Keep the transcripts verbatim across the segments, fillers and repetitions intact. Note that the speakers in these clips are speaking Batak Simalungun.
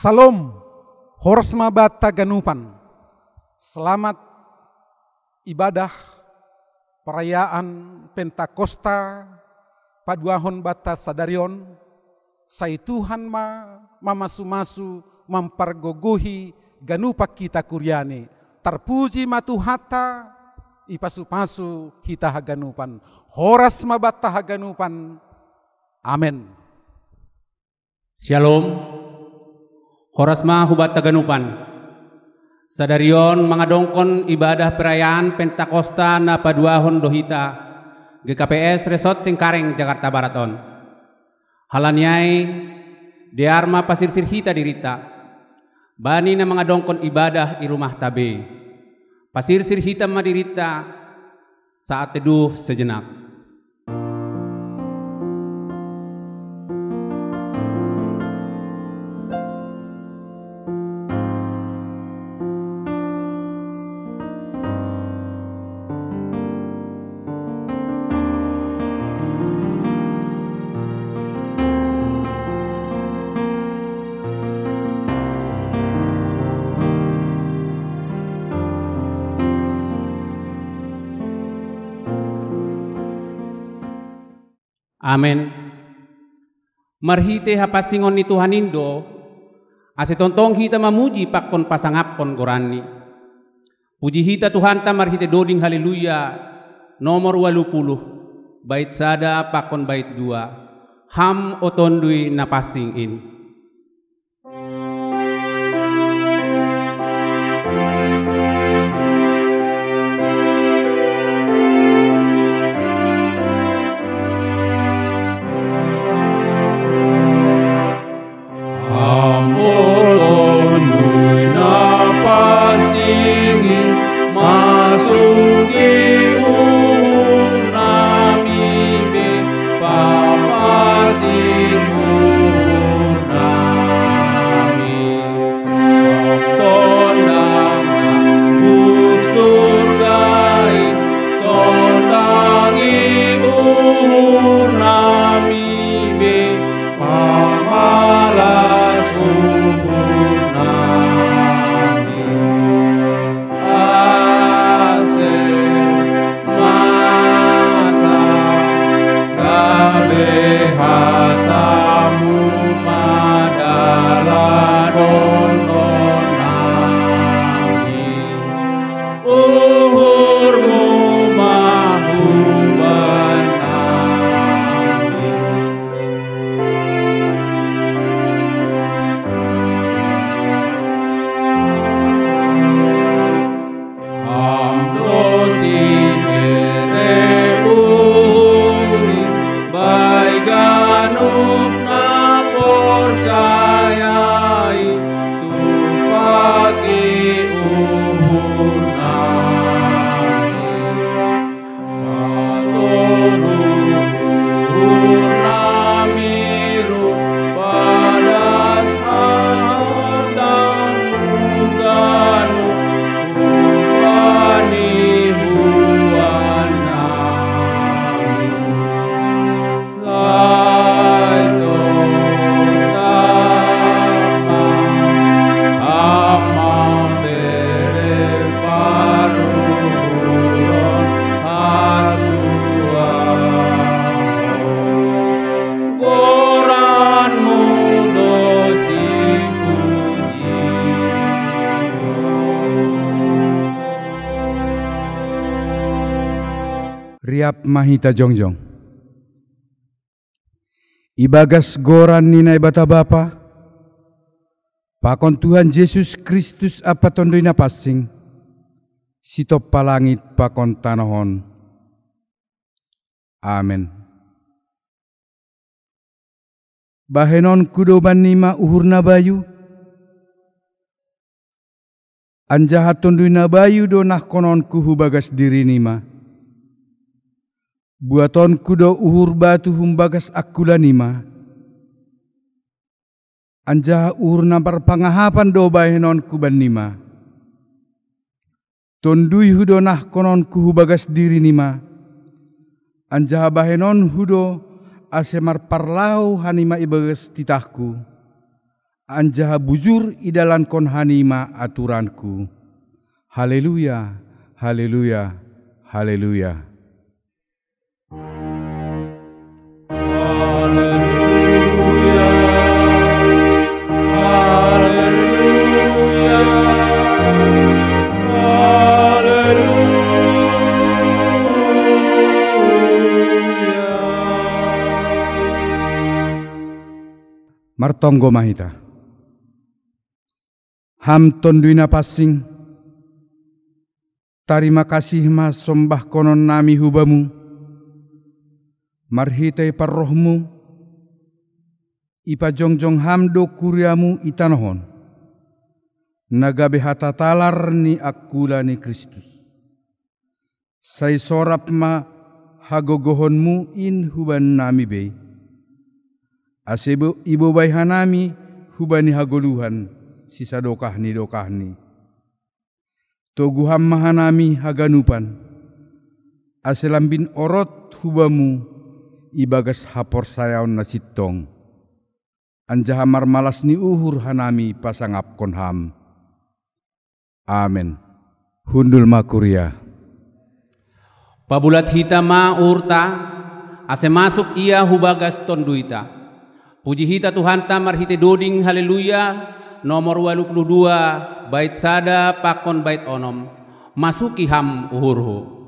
Salom, horas ma banta ganupan. Selamat ibadah perayaan Pentakosta paduahon banta sadari on. Sai Tuhan ma mamasu-masu, mampargogohi ganupan hita kuriaNi. Tarpuji ma Tuhanta, ipasu-pasu hita haganupan. Horas ma banta haganupan. Amen. Syalom. Horas ma hubanta ganupan. Sadari on mangadongkon ibadah perayaan Pentakosta na paduahon do hita, G K P S Resort Cengkareng, Jakarta Barat on. Halani ai, dear ma pasirsir hita dirinta bani na mangadongkon ibadah i rumahta be. Pasirsir hita ma dirinta, saat teduh sejenak. Amen. Marhite hapansingon ni Tuhan in do, ase tongtong hita mamuji pakon pasangaphon goranNi. Puji hita Tuhanta marhite doding Haleluya nomor ualu puluh, bait sada pakon bait dua. Ham o Tonduy Napansing in. Ambolon mui na pasingi masuki uhur nami be papasing uhur nami. Sondang usur gai sondangi uhur nami be pamalas uhur nami. Ase masa gabe hatamu madalan on nami. Uhurmu ma huban nami. Ham do sihere uhuri bai ganup na porsaya i, tumpaki uhur nami. Patoru uhur nami rupa das hatang ganup huani huan nami. Sai tong tama ama bere paruhuron hatua. Goranmu do sipujion. Riap ma hita jongjong. Ibagas goran ni Naibata Bapa, pakon Tuhan Jesus Kristus ampa Tonduy Napansing, sitompa langit pakon tanoh on. Amen. Bahenonku do bannima uhur na bayu, anjaha Tonduy na bayu do nahkononku hubagas dirinima. Buatonku do uhur batu humbagas angkulanima, anjaha uhur na marpangahapan do bahenonku bannima. Tonduyhu do nahkononku hubagas dirinima, anjaha bahenonhu do ase marparlahou hanima ibagas titahku, anjaha bujur idalankon hanima aturanku. Haleluya, haleluya, haleluya. Martonggo ma hita. Ham Tonduy Na Pansing, tarima kasih ma sombahkononnami hu Bamu, marhitei parrohMu, ipajongjong Ham do kuriaMu i tanoh on, na gabe hatatalar ni angkula ni Kristus. Sai sorap ma hagogohonMu in hubannami be, ase ibobai hanami hubani hagoluhan sisadokah ni dokahni. Toguhon ma hanami haganupan, ase lambin orot hu Bamu ibagas haporsayaon na sintong, anjaha marmalas ni uhur hanami pasangapkon Ham. Amen. Hundul ma kuria. Pabulat hita ma uhurta, ase masuk ia hu bagas tonduyta. Puji hita Tuhanta marhitei doding Haleluya, nomor ualu puluh dua, bait sada pakon bait onom. Masuki Ham uhurhu.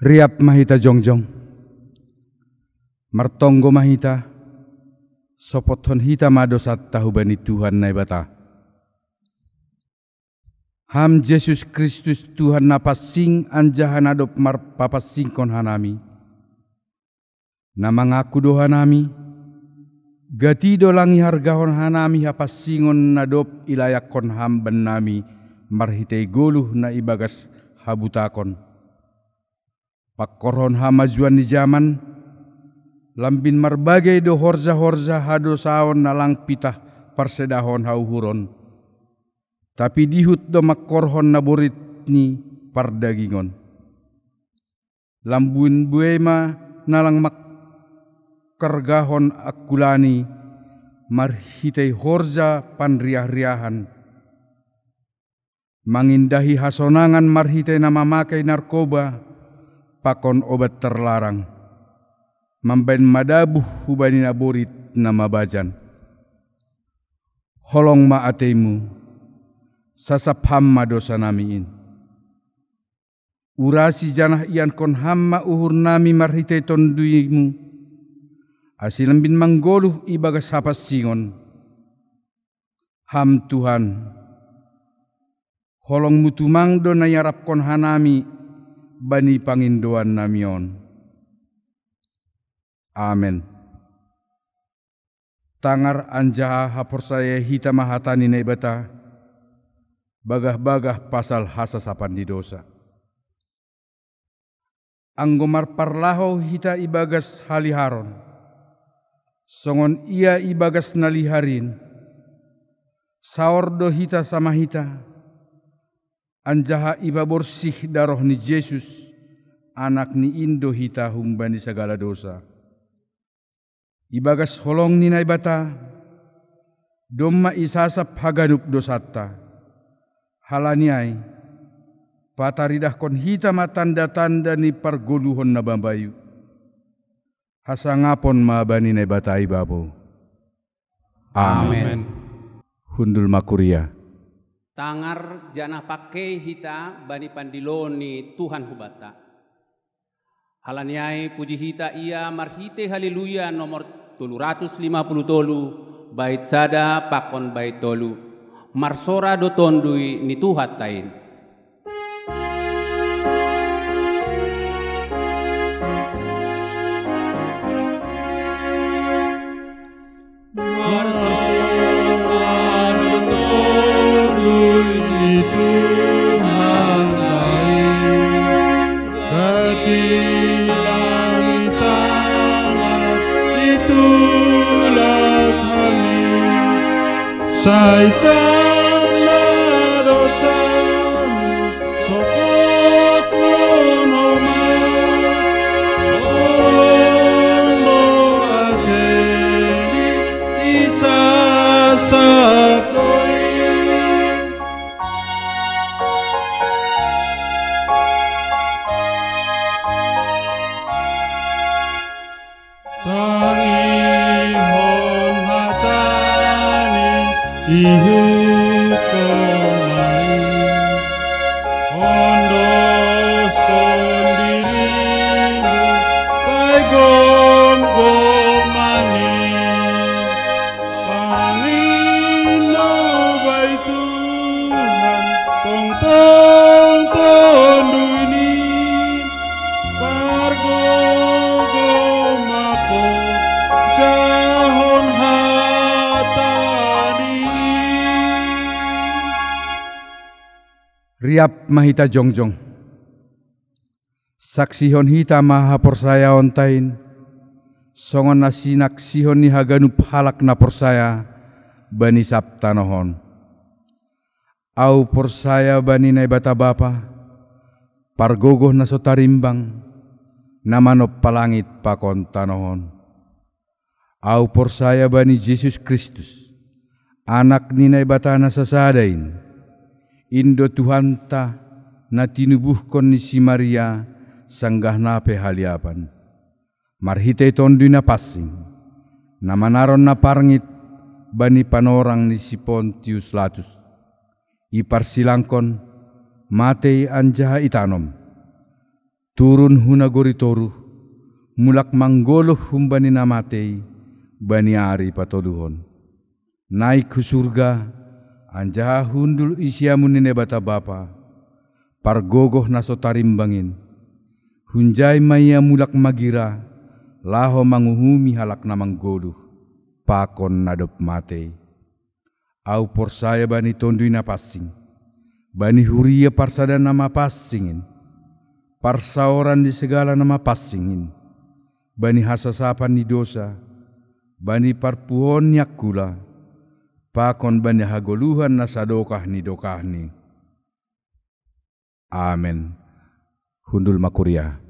Riap ma hita jongjong. Martonggo ma hita, sopothon hita ma dosanta hubani Tuhan Naibata. Ham Jesus Kristus, Tuhan na pansing anjaha na dob marpapansingkon hanami, na mangaku do hanami, gati do lang ihargahon hanami hapansingon na dob ilayakkon Ham bannami marhitei goluh na ibagas habutakon. Pangkorhon hamajuan ni jaman, lambin marbagei do horja-horja hadousaon na lang pitah parsedahon hauhuron, tapi dihut do mangkorhon naborit ni pardagingon. Lambin buei ma na lang mangkorgahon angkulani marhitei horja panriah-riahan, mangindahi hasonangan marhitei na mamakei narkoba pakon obat tarlarang, mambahen madabuh hubani naborit na mabajan. Holong ma ateimu, sasap Ham ma dousanami in. Urasi janah iankon Ham ma uhurnami marhitei Tonduimu, ase lambin manggoluh ibagas hapansingon. Ham Tuhan, Holong mutumang do na iarapkon hanami bani pangindoan nami on. Amen. Tangar anjaha haporsaya hita ma hata ni Naibata, bagah-bagah pasal hasasapan ni dosa. Anggo marparlahou hita ibagas haliharon, songon ia ibagas na liharin, saor do hita sama hita, anjaha ipaborsih daroh ni Jesus, Anak ni indo hita humbani sagala dosa. Ibagas holong ni Naibata, domma isasap haganup dosanta. Halani ai, pataridahkon hita ma tanda-tanda ni pargoluhon na mambayu. Hasangapon ma bani Naibata ibabo. Amen. Amen. Hundul ma kuria. Tangar janah pangkei hita bani pandiloon ni Tuhan hubanta. Halani ai puji hita Ia marhitei Haleluya nomor tolu ratus lima puluh tolu, bait sada pakon bait tolu. Marsora do Tonduy ni Tuhanta in. Marsoara do Tonduy ni Tuhanta i, gati langit tangah itulak hami. Sai tanda dosa sopot homa, holong do atei i, isasap do i. Tangihon hata ni, ihuthon ma i. Ondoskon dirimu, bahen gomgoman i. Pangindo bai Tuhan, tongtong Tonduy ni pargogoh ma ho, jahon hata ni. Riap ma hita jongjong. Saksihon hita ma haporsayaonta in, songon na sinaksihon ni haganup halak na porsaya bani sab tanoh on. Ahu porsaya bani Naibata Bapa, pargogoh na so tarimbang, na manompa langit pakon tanoh on. Ahu porsaya bani Jesus Kristus, Anak ni Naibata na sasada in, in do Tuhanta, na tinubuhkon ni si Maria sanggah na pe haliapan. Marhitei Tonduy Napansing, na manaron na parngit bani panorang ni si Pontius Latus, iparsilangkon, matei anjaha itanom, turun hu nagori toruh, mulak manggoluh humbani na matei bani ari patoluhon. Naik hu surga, anjaha hundul i siamun ni Naibata Bapa, pargogoh na so tarimbang in. Hunjai ma Ia mulak magira, laho manguhumi halak na manggoluh pakon na dob matei. Ahu porsaya bani Tonduy Napansing, bani huria parsada na mapansing in, parsaoran ni sagala na mapansing in, bani hasasapan ni dosa, bani parpuhoon ni angkula, pakon bani hagoluhan na sadokah ni dokahni. Amen. Hundul ma kuria.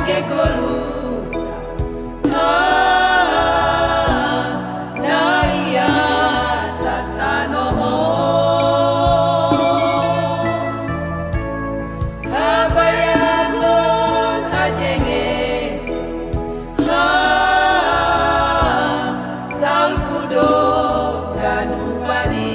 Ke goluta na i atas tano on. Habayagon ha Yesus, ha salpu do ganupa ni.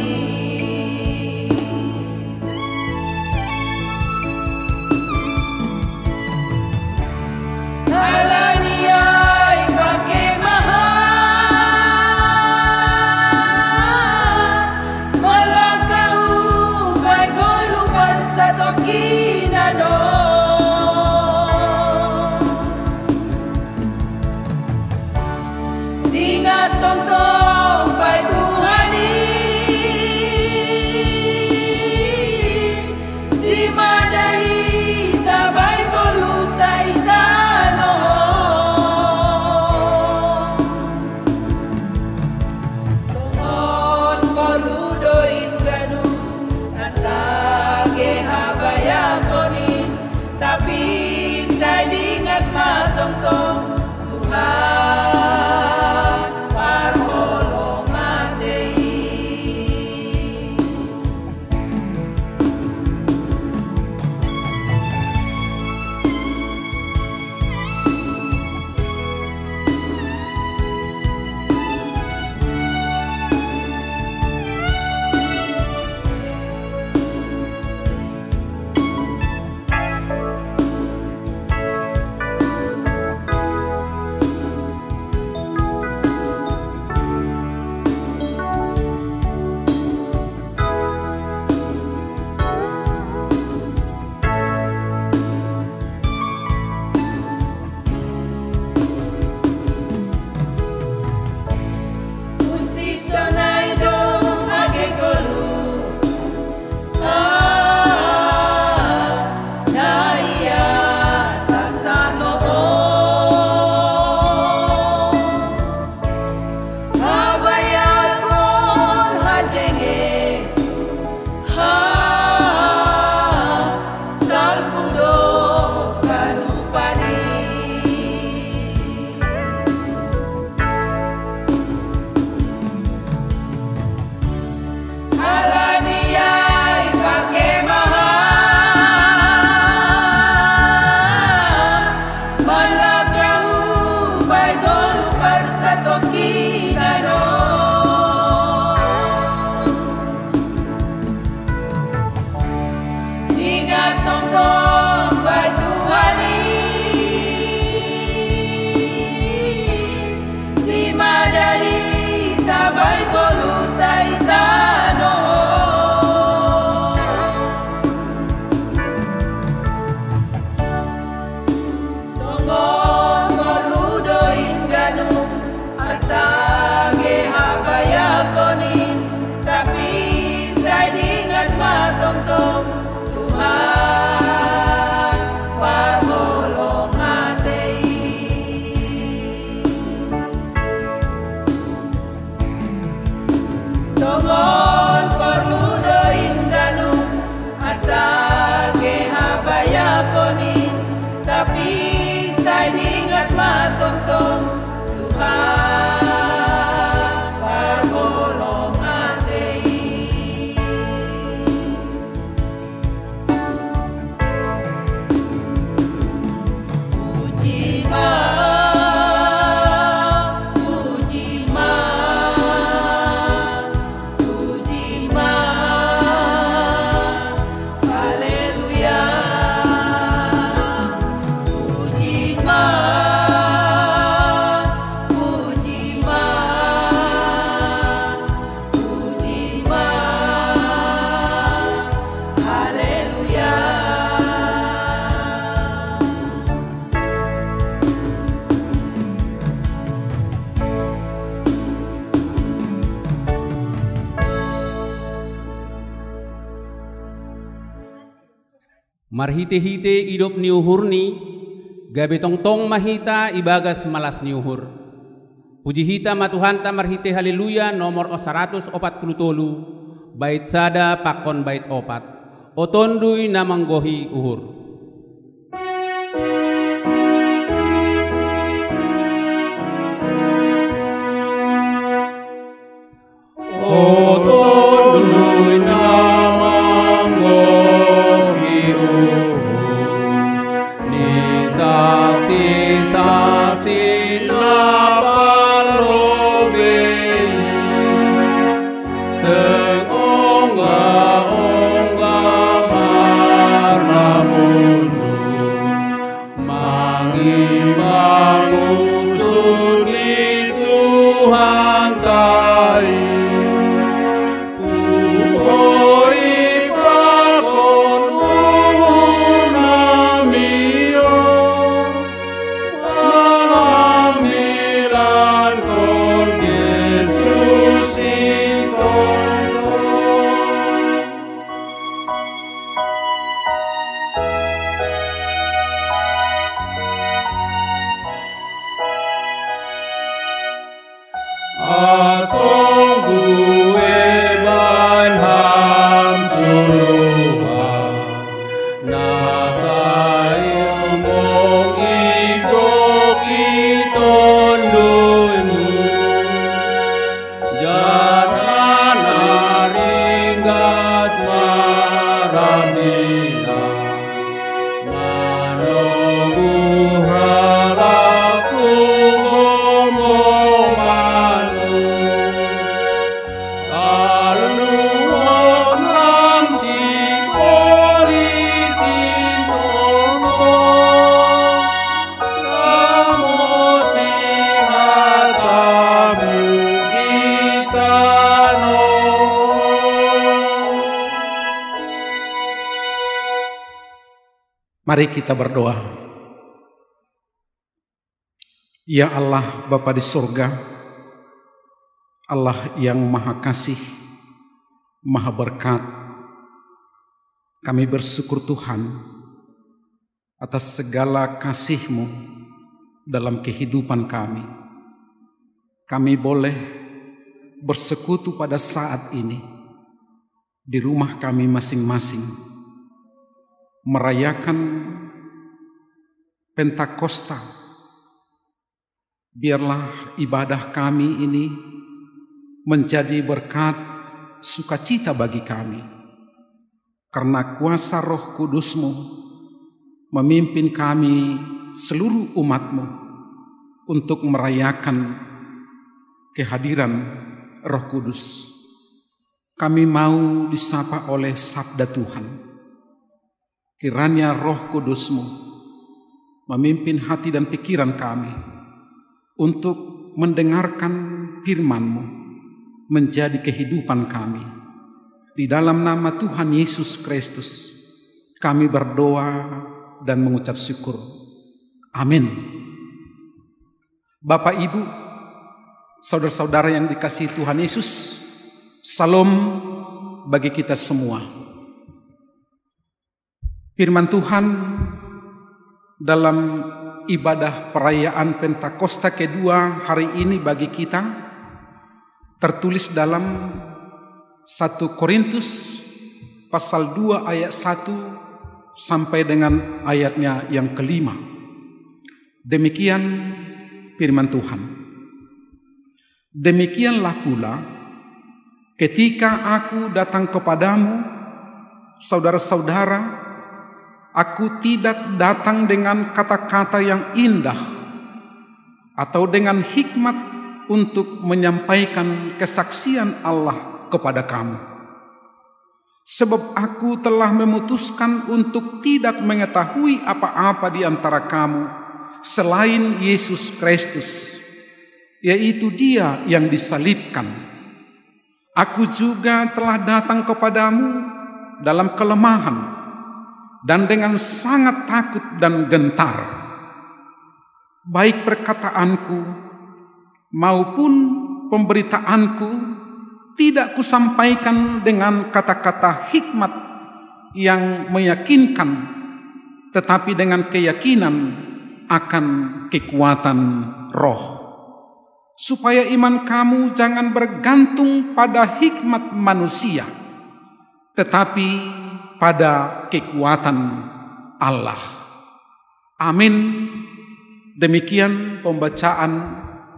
Ala ni ai pakemahan, mala kahumbai goluta parsatokinan on. Dingat tongtong bai Tuhan i, si mada hita bai goluta i tano on. Tongon porlu do inganu, arta ge habayakon i, tapi sai dingat ma tongtong Tuhan parholonganta i. Husi sonai do age goluta na i atas tano on. Habayakon ha Yesus, ha salpu do ganupa ni. Ala ni ai pakemahan, mala kahumbai goluta parsatokinan on. Dingat tongtong bai Tuhan i, si mada hita bai goluta i tano on. Tongon porlu do inganu, arta ge habayakon i, tapi sai dingat ma tongtong Tuhan parholonganta i. Tongon porlu do inganu, arta ge habayakon i, tapi sai dingat ma tongtong Tuhan parholonganta i. Puji ma, puji ma, puji ma. Haleluya. Puji ma, puji ma, puji ma. Haleluya. Marhite-hite idop ni uhurni, gabe tongtong ma hita ibagas malas ni uhur. Puji hita ma Tuhanta marhite Haleluya nomor saratus opat pulu tolu, bait sada pakon bait opat. O Tonduy na manggohi uhur. O tondoi na manggohi uhur, ni saksi-saksi na parlobei, seng ongga-ongga marna mundur, mangimbang usur ni Tuhan tai. Puhoi pakon uhur nami on, mangambilankon Jesus i tondoi. Atong bue bain ham suruhan, na sai ombong i gok i tondoimu. Jala na ringgas marambila, manongguh halak lumomongan. Aluhon ham si polisi tondoi, ramoti hatamu i tanoh on. Mari kita berdoa. Ya Allah, Bapa di surga, Allah yang maha kasih, maha berkat, kami bersyukur, Tuhan, atas segala kasih-Mu dalam kehidupan kami. Kami boleh bersekutu pada saat ini di rumah kami masing-masing, merayakan Pentakosta. Biarlah ibadah kami ini menjadi berkat sukacita bagi kami, karena kuasa Roh Kudus-Mu memimpin kami, seluruh umat-Mu, untuk merayakan kehadiran Roh Kudus. Kami mau disapa oleh sabda Tuhan. Kiranya Roh Kudus-Mu memimpin hati dan pikiran kami untuk mendengarkan firman-Mu menjadi kehidupan kami. Di dalam nama Tuhan Yesus Kristus, kami berdoa dan mengucap syukur. Amin. Bapak, Ibu, saudara-saudara yang dikasihi Tuhan Yesus, Salam bagi kita semua. Firman Tuhan dalam ibadah perayaan Pentakosta kedua hari ini bagi kita tertulis dalam satu Korintus pasal dua ayat satu sampai dengan ayatnya yang kelima. Demikian firman Tuhan. Demikianlah pula, ketika aku datang kepadamu, saudara-saudara, aku tidak datang dengan kata-kata yang indah atau dengan hikmat untuk menyampaikan kesaksian Allah kepada kamu. Sebab aku telah memutuskan untuk tidak mengetahui apa-apa di antara kamu selain Yesus Kristus, yaitu Dia yang disalibkan. Aku juga telah datang kepadamu dalam kelemahan dan dengan sangat takut dan gentar. Baik perkataanku maupun pemberitaanku tidak kusampaikan dengan kata-kata hikmat yang meyakinkan, tetapi dengan keyakinan akan kekuatan Roh, supaya iman kamu jangan bergantung pada hikmat manusia, tetapi pada kekuatan Allah. Amin. Demikian pembacaan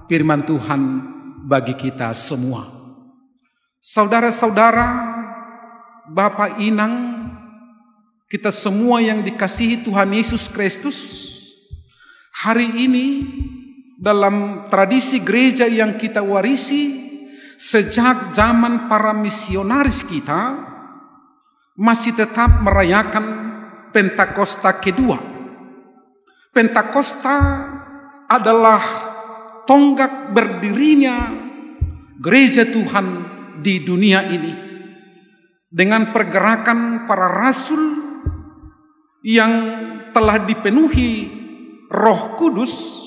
firman Tuhan bagi kita semua. Saudara-saudara, Bapak Inang, kita semua yang dikasihi Tuhan Yesus Kristus, hari ini dalam tradisi gereja yang kita warisi sejak zaman para misionaris kita, masih tetap merayakan Pentakosta kedua. Pentakosta adalah tonggak berdirinya gereja Tuhan di dunia ini. Dengan pergerakan para rasul yang telah dipenuhi Roh Kudus,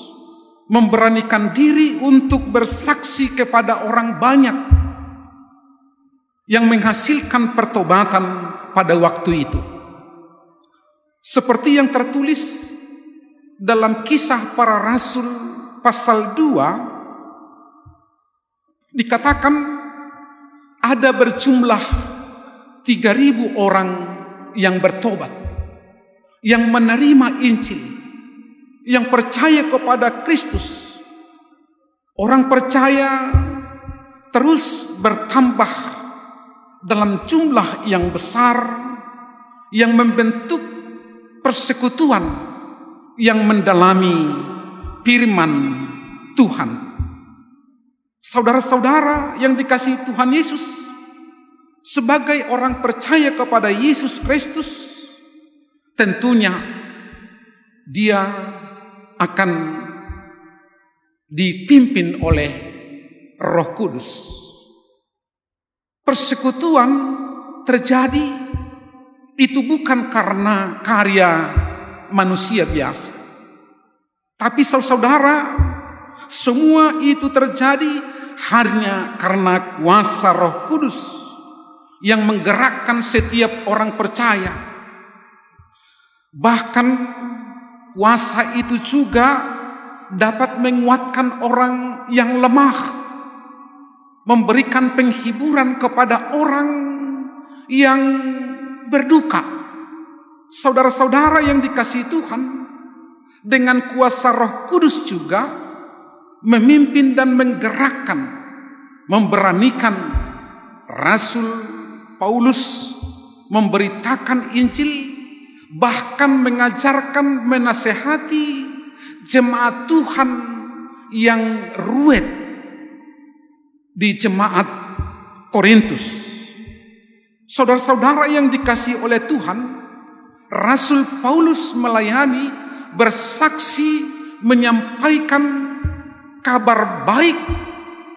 memberanikan diri untuk bersaksi kepada orang banyak, yang menghasilkan pertobatan pada waktu itu. Seperti yang tertulis dalam Kisah Para Rasul pasal dua, dikatakan ada berjumlah tiga ribu orang yang bertobat, yang menerima Injil, yang percaya kepada Kristus. Orang percaya terus bertambah dalam jumlah yang besar, yang membentuk persekutuan yang mendalami firman Tuhan. Saudara-saudara yang dikasihi Tuhan Yesus, sebagai orang percaya kepada Yesus Kristus, tentunya dia akan dipimpin oleh Roh Kudus. Persekutuan terjadi itu bukan karena karya manusia biasa. Tapi saudara, semua itu terjadi hanya karena kuasa Roh Kudus yang menggerakkan setiap orang percaya. Bahkan kuasa itu juga dapat menguatkan orang yang lemah, memberikan penghiburan kepada orang yang berduka. Saudara-saudara yang dikasihi Tuhan, dengan kuasa Roh Kudus juga memimpin dan menggerakkan, memberanikan Rasul Paulus memberitakan Injil, bahkan mengajarkan, menasehati jemaat Tuhan yang ruwet di jemaat Korintus. Saudara-saudara yang dikasihi oleh Tuhan, Rasul Paulus melayani, bersaksi, menyampaikan kabar baik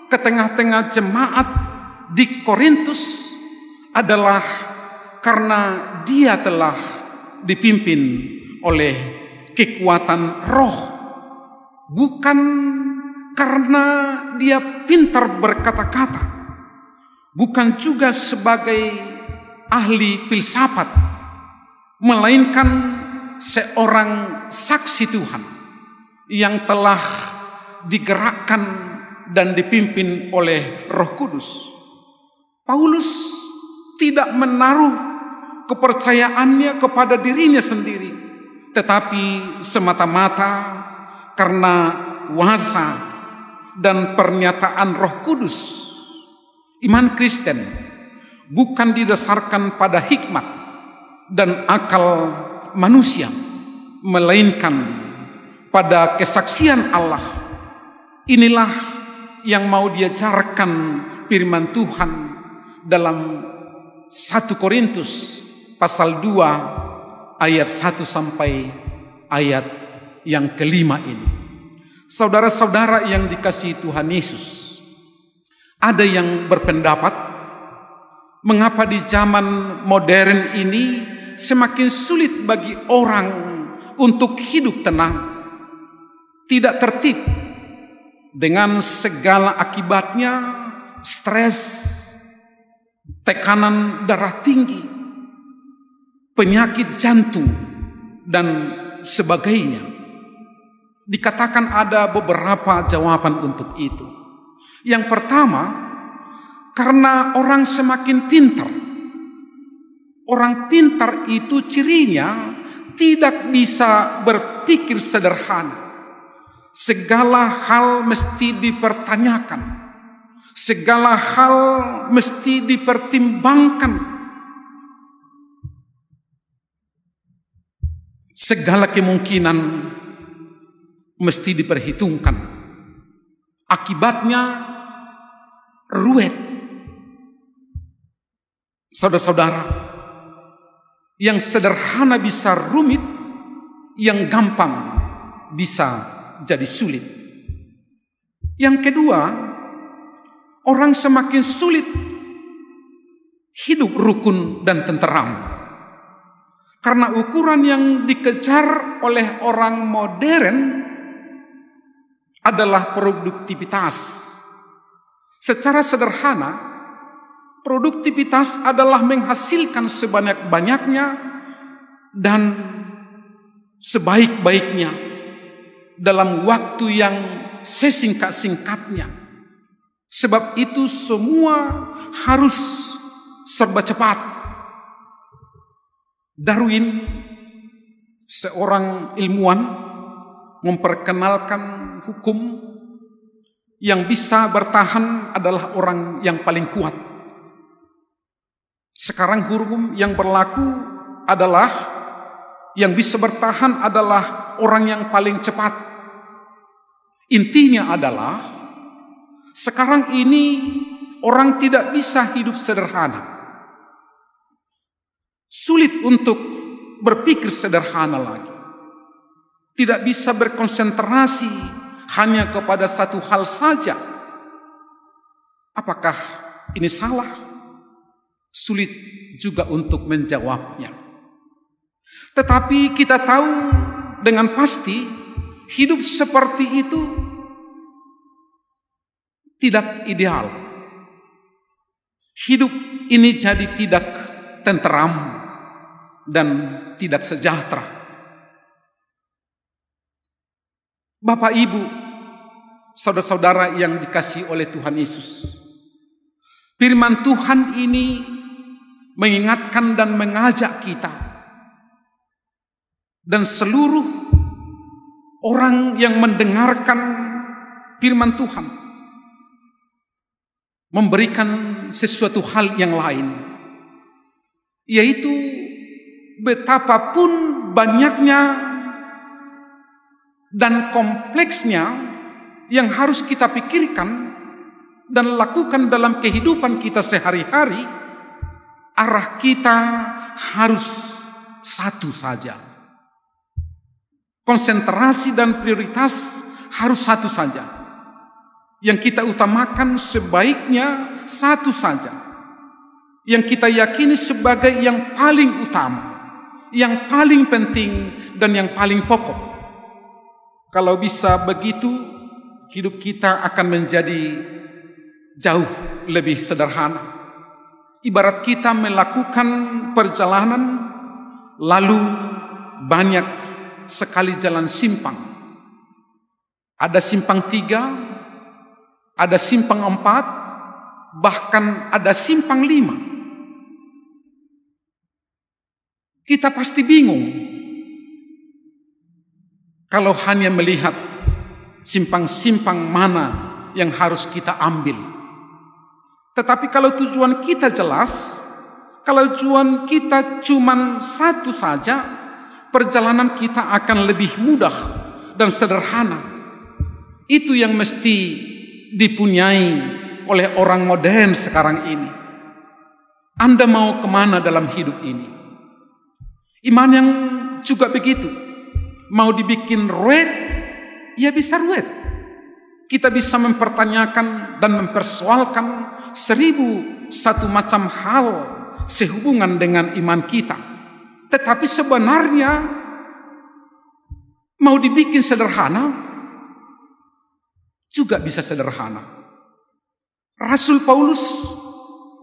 ke tengah-tengah jemaat di Korintus adalah karena dia telah dipimpin oleh kekuatan Roh, bukan karena dia pintar berkata-kata, bukan juga sebagai ahli filsafat, melainkan seorang saksi Tuhan yang telah digerakkan dan dipimpin oleh Roh Kudus. Paulus tidak menaruh kepercayaannya kepada dirinya sendiri, tetapi semata-mata karena kuasa dan pernyataan Roh Kudus. Iman Kristen bukan didasarkan pada hikmat dan akal manusia, melainkan pada kesaksian Allah. Inilah yang mau diajarkan firman Tuhan dalam satu Korintus pasal dua ayat satu sampai ayat yang kelima ini. Saudara-saudara yang dikasihi Tuhan Yesus, ada yang berpendapat, mengapa di zaman modern ini semakin sulit bagi orang untuk hidup tenang, tidak tertib, dengan segala akibatnya, stres, tekanan darah tinggi, penyakit jantung, dan sebagainya. Dikatakan ada beberapa jawaban untuk itu. Yang pertama, karena orang semakin pintar. Orang pintar itu cirinya tidak bisa berpikir sederhana. Segala hal mesti dipertanyakan. Segala hal mesti dipertimbangkan. Segala kemungkinan mesti diperhitungkan. Akibatnya ruwet. Saudara-saudara, yang sederhana bisa rumit, yang gampang bisa jadi sulit. Yang kedua, orang semakin sulit hidup rukun dan tenteram. Karena ukuran yang dikejar oleh orang modern adalah produktivitas. Secara sederhana, produktivitas adalah menghasilkan sebanyak-banyaknya dan sebaik-baiknya dalam waktu yang sesingkat-singkatnya. Sebab itu, semua harus serba cepat. Darwin, seorang ilmuwan, memperkenalkan hukum yang bisa bertahan adalah orang yang paling kuat. Sekarang hukum yang berlaku adalah yang bisa bertahan adalah orang yang paling cepat. Intinya adalah sekarang ini orang tidak bisa hidup sederhana. Sulit untuk berpikir sederhana lagi. Tidak bisa berkonsentrasi hanya kepada satu hal saja. Apakah ini salah? Sulit juga untuk menjawabnya. Tetapi kita tahu dengan pasti hidup seperti itu tidak ideal. Hidup ini jadi tidak tenteram dan tidak sejahtera. Bapak, Ibu, saudara-saudara yang dikasihi oleh Tuhan Yesus, firman Tuhan ini mengingatkan dan mengajak kita dan seluruh orang yang mendengarkan firman Tuhan memberikan sesuatu hal yang lain, yaitu betapapun banyaknya dan kompleksnya yang harus kita pikirkan dan lakukan dalam kehidupan kita sehari-hari, arah kita harus satu saja. Konsentrasi dan prioritas harus satu saja. Yang kita utamakan sebaiknya satu saja. Yang kita yakini sebagai yang paling utama, yang paling penting, dan yang paling pokok. Kalau bisa begitu, hidup kita akan menjadi jauh lebih sederhana. Ibarat kita melakukan perjalanan, lalu banyak sekali jalan simpang. Ada simpang tiga, ada simpang empat, bahkan ada simpang lima. Kita pasti bingung kalau hanya melihat simpang-simpang mana yang harus kita ambil. Tetapi kalau tujuan kita jelas, kalau tujuan kita cuman satu saja, perjalanan kita akan lebih mudah dan sederhana. Itu yang mesti dipunyai oleh orang modern sekarang ini. Anda mau kemana dalam hidup ini? Iman yang juga begitu. Mau dibikin ruwet, ya bisa ruwet. Kita bisa mempertanyakan dan mempersoalkan seribu satu macam hal sehubungan dengan iman kita. Tetapi sebenarnya mau dibikin sederhana, juga bisa sederhana. Rasul Paulus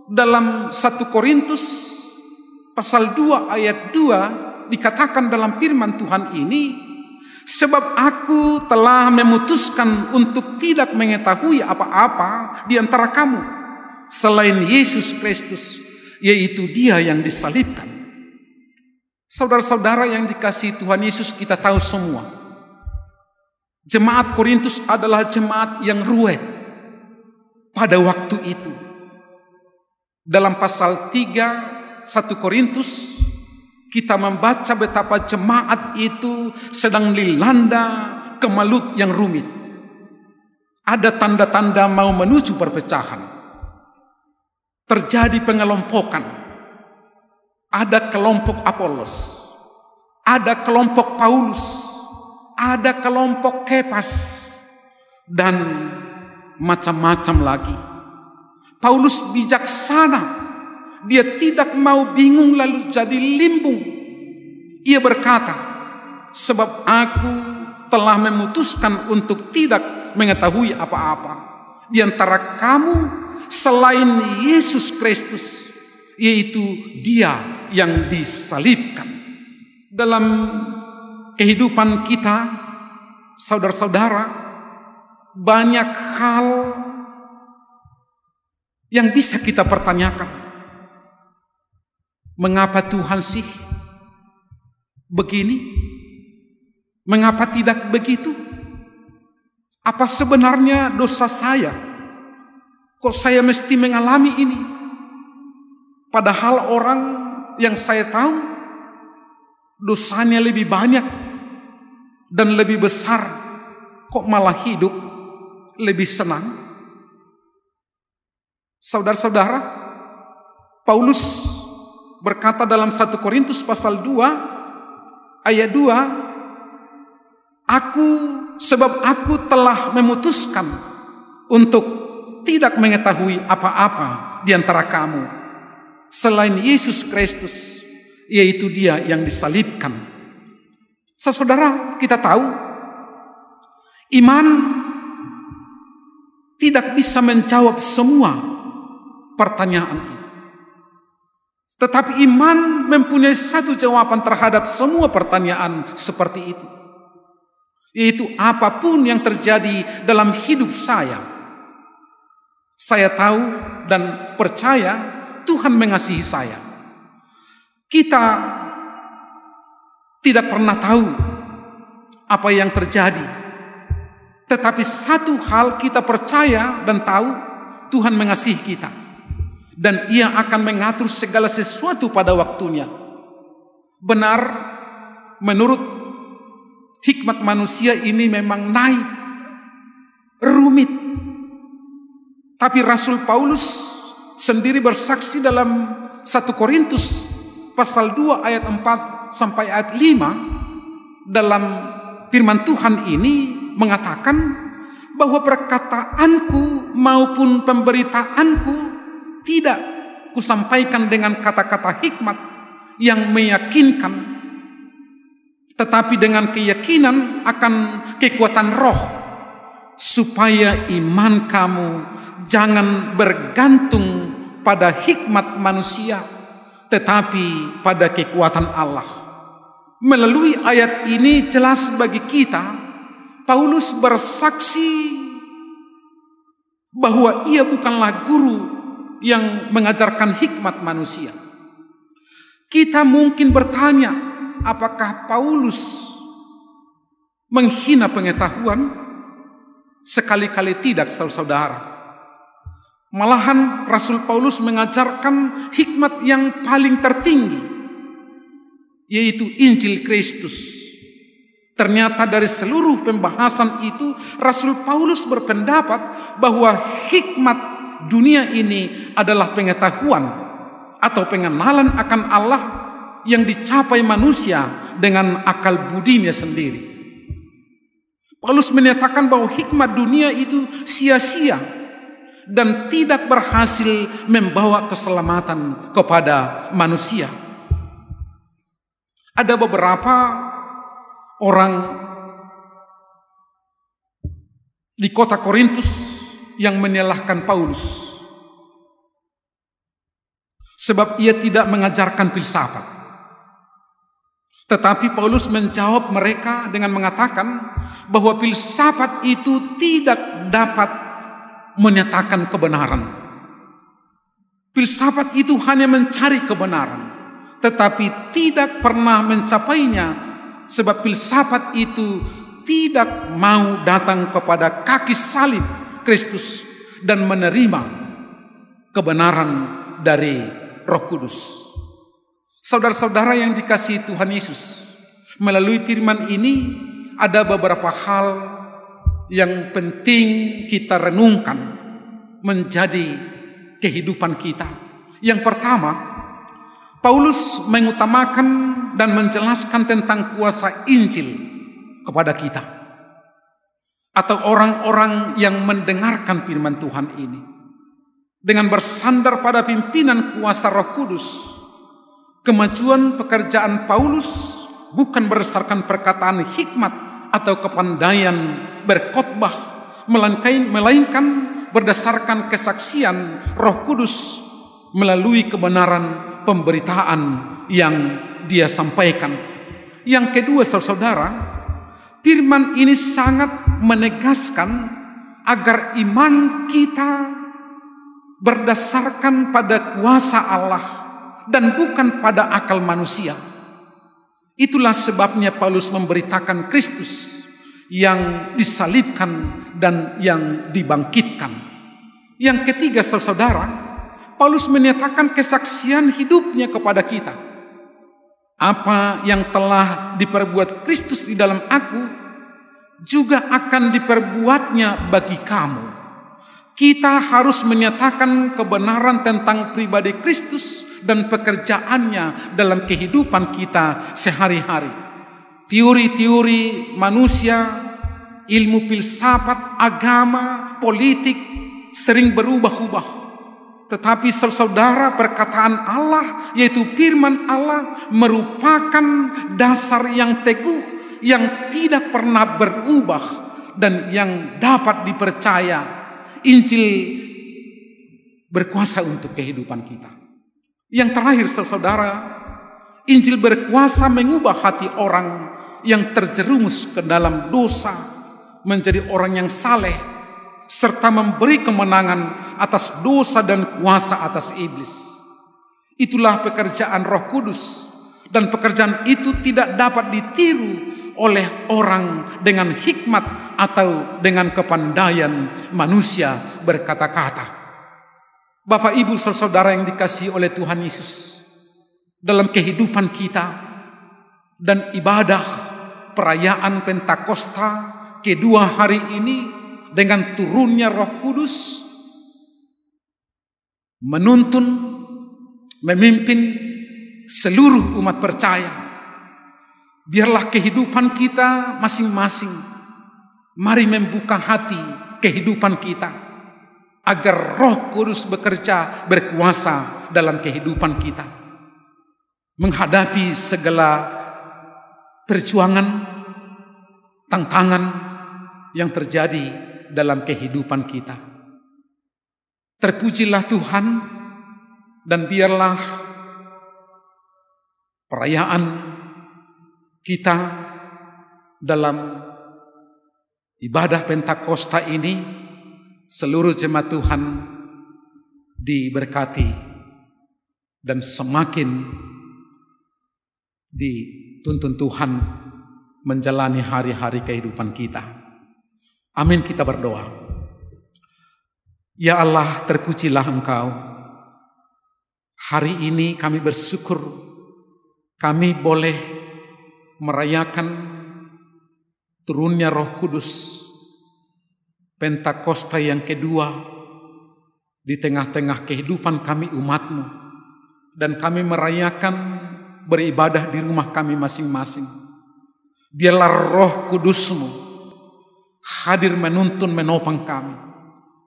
dalam satu Korintus pasal dua ayat dua dikatakan dalam firman Tuhan ini, "Sebab aku telah memutuskan untuk tidak mengetahui apa-apa di antara kamu selain Yesus Kristus, yaitu Dia yang disalibkan." Saudara-saudara yang dikasihi Tuhan Yesus, kita tahu semua, jemaat Korintus adalah jemaat yang ruwet. Pada waktu itu, dalam pasal tiga, satu Korintus, kita membaca betapa jemaat itu sedang dilanda kemalut yang rumit. Ada tanda-tanda mau menuju perpecahan. Terjadi pengelompokan. Ada kelompok Apolos, ada kelompok Paulus, ada kelompok Kepas, dan macam-macam lagi. Paulus bijaksana, dia tidak mau bingung lalu jadi limbung. Ia berkata, "Sebab aku telah memutuskan untuk tidak mengetahui apa-apa di antara kamu selain Yesus Kristus, yaitu Dia yang disalibkan." Dalam kehidupan kita, saudara-saudara, banyak hal yang bisa kita pertanyakan. Mengapa Tuhan sih begini? Mengapa tidak begitu? Apa sebenarnya dosa saya? Kok saya mesti mengalami ini? Padahal orang yang saya tahu dosanya lebih banyak dan lebih besar, kok malah hidup lebih senang? Saudara-saudara, Paulus berkata dalam satu Korintus pasal dua ayat dua, "Aku, sebab aku telah memutuskan untuk tidak mengetahui apa-apa di antara kamu selain Yesus Kristus, yaitu Dia yang disalibkan." Saudara, kita tahu iman tidak bisa menjawab semua pertanyaan itu. Tetapi iman mempunyai satu jawaban terhadap semua pertanyaan seperti itu, yaitu apapun yang terjadi dalam hidup saya, saya tahu dan percaya Tuhan mengasihi saya. Kita tidak pernah tahu apa yang terjadi, tetapi satu hal kita percaya dan tahu, Tuhan mengasihi kita dan Ia akan mengatur segala sesuatu pada waktunya. Benar, menurut hikmat manusia ini memang naif, rumit. Tapi Rasul Paulus sendiri bersaksi dalam satu Korintus pasal dua ayat empat sampai ayat lima, dalam firman Tuhan ini mengatakan bahwa perkataanku maupun pemberitaanku tidak kusampaikan dengan kata-kata hikmat yang meyakinkan, tetapi dengan keyakinan akan kekuatan Roh, supaya iman kamu jangan bergantung pada hikmat manusia, tetapi pada kekuatan Allah. Melalui ayat ini jelas bagi kita, Paulus bersaksi bahwa ia bukanlah guru yang mengajarkan hikmat manusia. Kita mungkin bertanya, apakah Paulus menghina pengetahuan? Sekali-kali tidak, saudara-saudara. Malahan Rasul Paulus mengajarkan hikmat yang paling tertinggi, yaitu Injil Kristus. Ternyata dari seluruh pembahasan itu, Rasul Paulus berpendapat bahwa hikmat dunia ini adalah pengetahuan atau pengenalan akan Allah yang dicapai manusia dengan akal budinya sendiri. Paulus menyatakan bahwa hikmat dunia itu sia-sia dan tidak berhasil membawa keselamatan kepada manusia. Ada beberapa orang di kota Korintus yang menyalahkan Paulus, sebab ia tidak mengajarkan filsafat. Tetapi Paulus menjawab mereka dengan mengatakan bahwa filsafat itu tidak dapat menyatakan kebenaran. Filsafat itu hanya mencari kebenaran, tetapi tidak pernah mencapainya, sebab filsafat itu tidak mau datang kepada kaki salib Kristus dan menerima kebenaran dari Roh Kudus. Saudara-saudara yang dikasihi Tuhan Yesus, melalui firman ini ada beberapa hal yang penting kita renungkan menjadi kehidupan kita. Yang pertama, Paulus mengutamakan dan menjelaskan tentang kuasa Injil kepada kita atau orang-orang yang mendengarkan firman Tuhan ini. Dengan bersandar pada pimpinan kuasa Roh Kudus, kemajuan pekerjaan Paulus bukan berdasarkan perkataan hikmat atau kepandaian berkhotbah, melainkan, melainkan berdasarkan kesaksian Roh Kudus melalui kebenaran pemberitaan yang dia sampaikan. Yang kedua, saudara-saudara, firman ini sangat menegaskan agar iman kita berdasarkan pada kuasa Allah dan bukan pada akal manusia. Itulah sebabnya Paulus memberitakan Kristus yang disalibkan dan yang dibangkitkan. Yang ketiga, saudara-saudara, Paulus menyatakan kesaksian hidupnya kepada kita. Apa yang telah diperbuat Kristus di dalam aku juga akan diperbuatnya bagi kamu. Kita harus menyatakan kebenaran tentang pribadi Kristus dan pekerjaannya dalam kehidupan kita sehari-hari. Teori-teori manusia, ilmu filsafat, agama, politik sering berubah-ubah. Tetapi saudara, perkataan Allah, yaitu firman Allah, merupakan dasar yang teguh, yang tidak pernah berubah, dan yang dapat dipercaya. Injil berkuasa untuk kehidupan kita. Yang terakhir, saudara-saudara, Injil berkuasa mengubah hati orang yang terjerumus ke dalam dosa menjadi orang yang saleh, serta memberi kemenangan atas dosa dan kuasa atas iblis. Itulah pekerjaan Roh Kudus, dan pekerjaan itu tidak dapat ditiru oleh orang dengan hikmat atau dengan kepandaian manusia berkata-kata. Bapak, Ibu, saudara yang dikasihi oleh Tuhan Yesus, dalam kehidupan kita dan ibadah perayaan Pentakosta kedua hari ini, dengan turunnya Roh Kudus, menuntun, memimpin seluruh umat percaya. Biarlah kehidupan kita masing-masing, mari membuka hati kehidupan kita, agar Roh Kudus bekerja, berkuasa dalam kehidupan kita, menghadapi segala perjuangan, tantangan yang terjadi dalam kehidupan kita. Terpujilah Tuhan, dan biarlah perayaan kita dalam ibadah Pentakosta ini, seluruh jemaat Tuhan diberkati dan semakin dituntun Tuhan menjalani hari-hari kehidupan kita. Amin, kita berdoa. Ya Allah, terpujilah Engkau. Hari ini kami bersyukur, kami boleh merayakan turunnya Roh Kudus, Pentakosta yang kedua di tengah-tengah kehidupan kami, umat-Mu. Dan kami merayakan, beribadah di rumah kami masing-masing. Biarlah Roh Kudus-Mu hadir, menuntun, menopang kami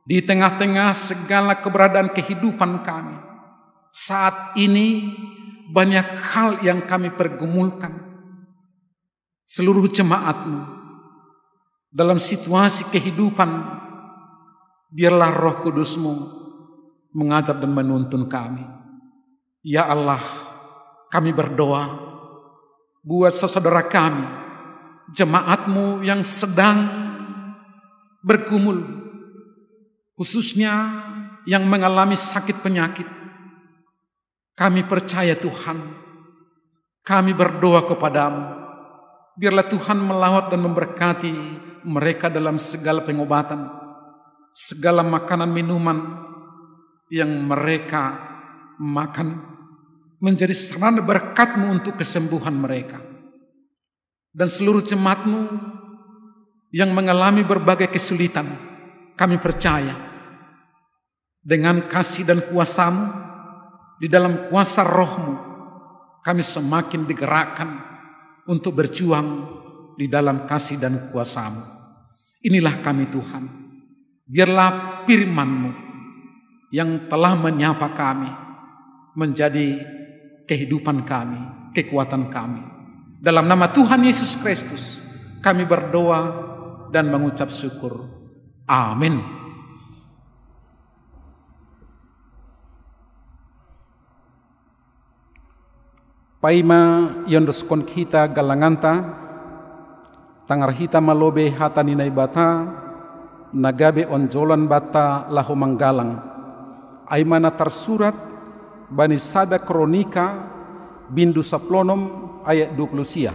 di tengah-tengah segala keberadaan kehidupan kami. Saat ini banyak hal yang kami pergumulkan. Seluruh jemaat-Mu dalam situasi kehidupan, biarlah Roh Kudus-Mu mengajar dan menuntun kami. Ya Allah, kami berdoa buat saudara kami, jemaat-Mu yang sedang bergumul, khususnya yang mengalami sakit penyakit. Kami percaya, Tuhan, kami berdoa kepada-Mu. Biarlah Tuhan melawat dan memberkati mereka dalam segala pengobatan. Segala makanan minuman yang mereka makan menjadi sarana berkat-Mu untuk kesembuhan mereka. Dan seluruh jemaat-Mu yang mengalami berbagai kesulitan, kami percaya dengan kasih dan kuasa-Mu, di dalam kuasa Roh-Mu, kami semakin digerakkan untuk berjuang di dalam kasih dan kuasa-Mu. Inilah kami, Tuhan. Biarlah firman-Mu yang telah menyapa kami menjadi kehidupan kami, kekuatan kami. Dalam nama Tuhan Yesus Kristus, kami berdoa dan mengucap syukur. Amin. Paima iondoskon hita galanganta, tangar hita ma lobei hata ni Naibata, na gabe onjolan banta laho manggalang. Ai ma na tarsurat bani sada Kronika, bindu saplonom, ayat dua puluh sia.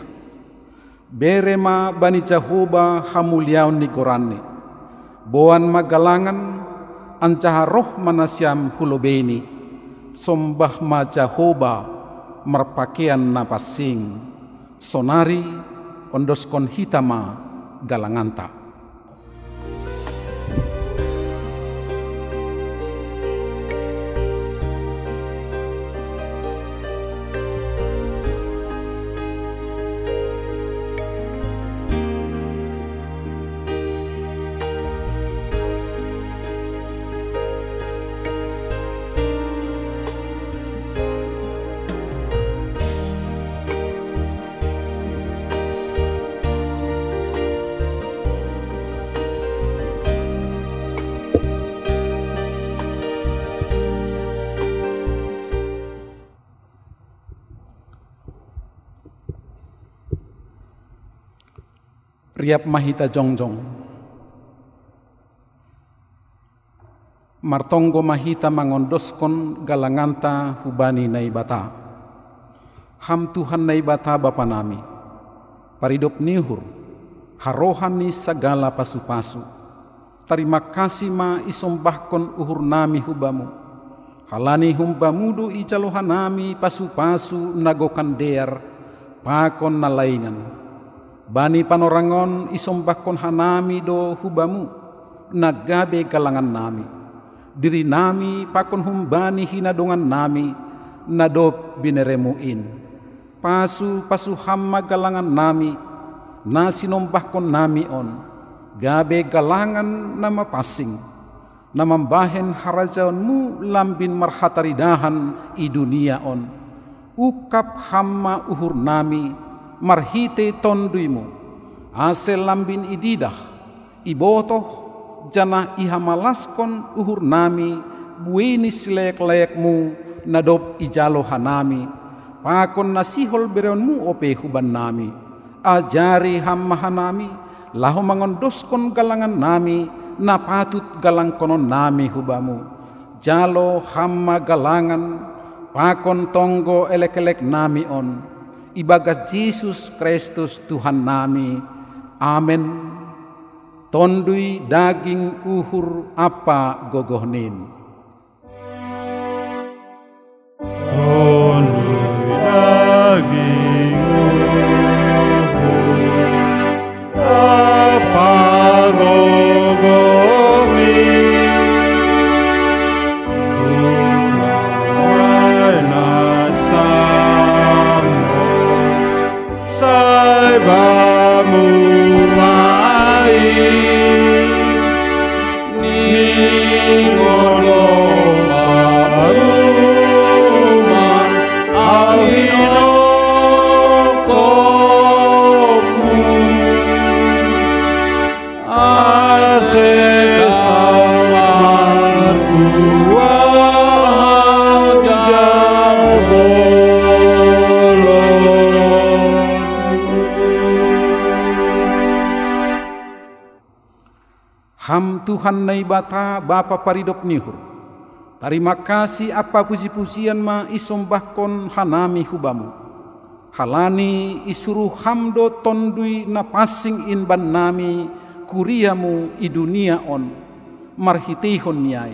Bere ma bani Jahowa hamuliaon ni goranni. Boan ma galangan, anjaha roh ma nasiam hu lobeini. Sombah ma Jahowa marpakean na pansing. Sonari ondoskon hita ma galanganta. Riap ma hita jongjong. Martonggo ma hita mangondoskon galanganta hubani Naibata. Ham Tuhan Naibata Bapa nami, paridop ni uhur, harohan ni sagala pasu-pasu. Tarima kasih ma isombahkon uhur nami hu Bamu. Halani hum Bamu do ijalo hanami pasu-pasu na gokan dear, pakon na laingan. Bani panorang on isombahkon hanami do hu Bamu, na gabe galangan nami. Diri nami pakon humbani hinadongan nami, na dob binereMu in. Pasu-pasu Ham ma galangan nami, na sinombahkon nami on, gabe galangan na mapansing, na mambahen harajaonMu lambin marhataridahan i dunia on. Ungkap Ham ma uhur nami, marhitei TonduyMu, ase lambin ididah, ibotoh, janah ihamalaskon uhur nami buei ni silaek-laekMu na dob ijalo hanami, pakon na sihol bereonMu ope huban nami. Ajari Ham ma hanami, laho mangondoskon galangan nami, na patut galangkonon nami hu Bamu. Jalo Ham ma galangan, pakon tonggo elek-elek nami on, ibagas Jesus Kristus Tuhan nami. Amen. Tonduy daging uhur ampa gogohNin. Tonduy daging uhur ampa gogohNin, ulang baen na sambor, sai Bamu ma i. Ningon lomba parumaen ahu hinophopMu, ase saut martua Ham jaloonMu. Ham Tuhan Naibata, Bapa paridop ni uhur, tarima kasih ampa puji-pujian ma isombahkon hanami hu Bamu. Halani isuruh Ham do Tonduy Na Pansing in bannami kuriaMu i dunia on, Marhiteihon ni ai,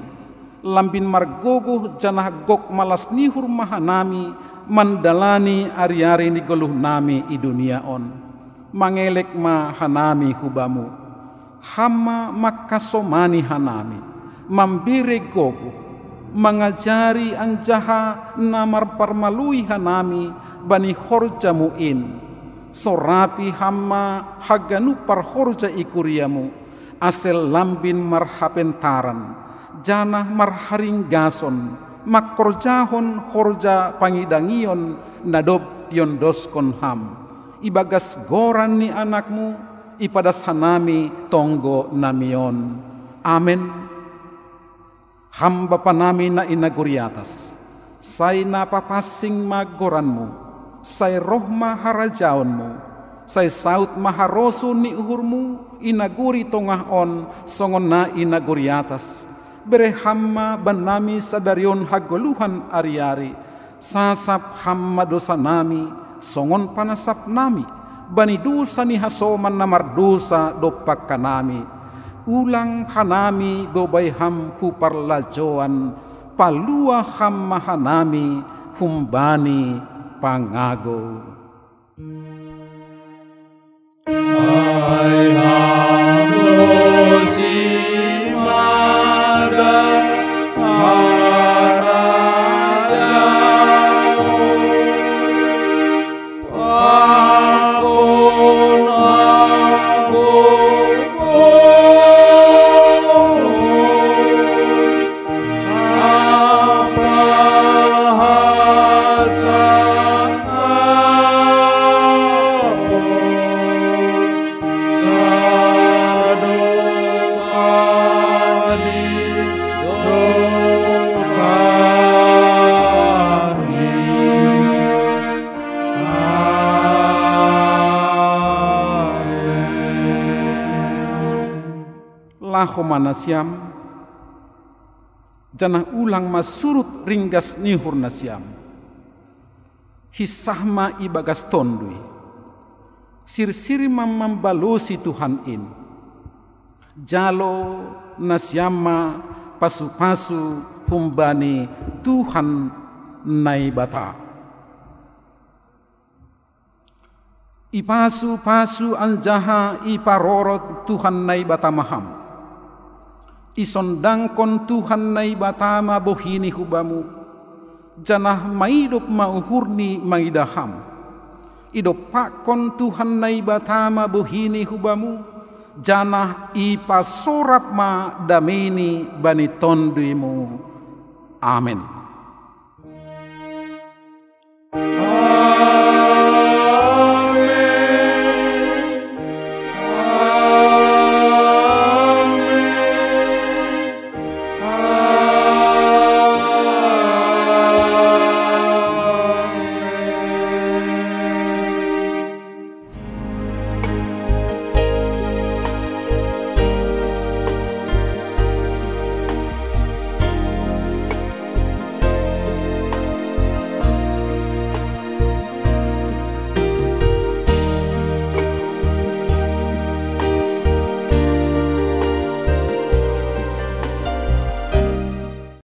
lambin margogoh janah gok malas ni uhur ma hanami mandalani ari-ari ni goluhnami i dunia on. Mangelek ma hanami hu Bamu. Ham ma mangkasomani hanami, mambere gogoh, mangajari anjaha na marparmalui hanami bani horja-Mu in. Sorapi Ham ma haganup parhorja i kuria-Mu, ase lambin marhapentaran, janah marharinggason, mangkorjahon horja pangidangion na dob iondoskon Ham. Ibagas goran ni Anak-Mu, ipadas hanami tonggo nami on. Amen. Ham Bapa nami na i nagori atas, sai na papansing ma goran-Mu, sai roh ma harajaon-Mu, sai saud ma harosuh ni uhur-Mu i nagori tongah on songon na i nagori atas. Bere Ham ma bannami sadari on hagoluhan ari-ari, sasap Ham ma dousa nami, songon panasap nami, bani dousa ni hasoman na mardousa dompak hanami. Ulang hanami bobai Ham hu parlajouan, palua Ham ma hanami humbani pangagou. Ai Ham do simada harajaon, pakon agogohon, Laho ma nasiam, janah ulang ma surut ringgas ni uhur nasiam. Hinsah ma ibagas Tonduy. Sirsir ma mambalosi Tuhan in. Jalo nasiam ma pasu-pasu humbani Tuhan Naibata. Ipasu-pasu anjaha iparorot Tuhan Naibata ma ham. Isondangkon Tuhan Naibata ma bohini hu bamu, janah maidop ma uhurni mangidah ham. Idompakkon Tuhan Naibata ma bohini hu bamu, janah ipasorap ma dameini bani tonduymu. Amen.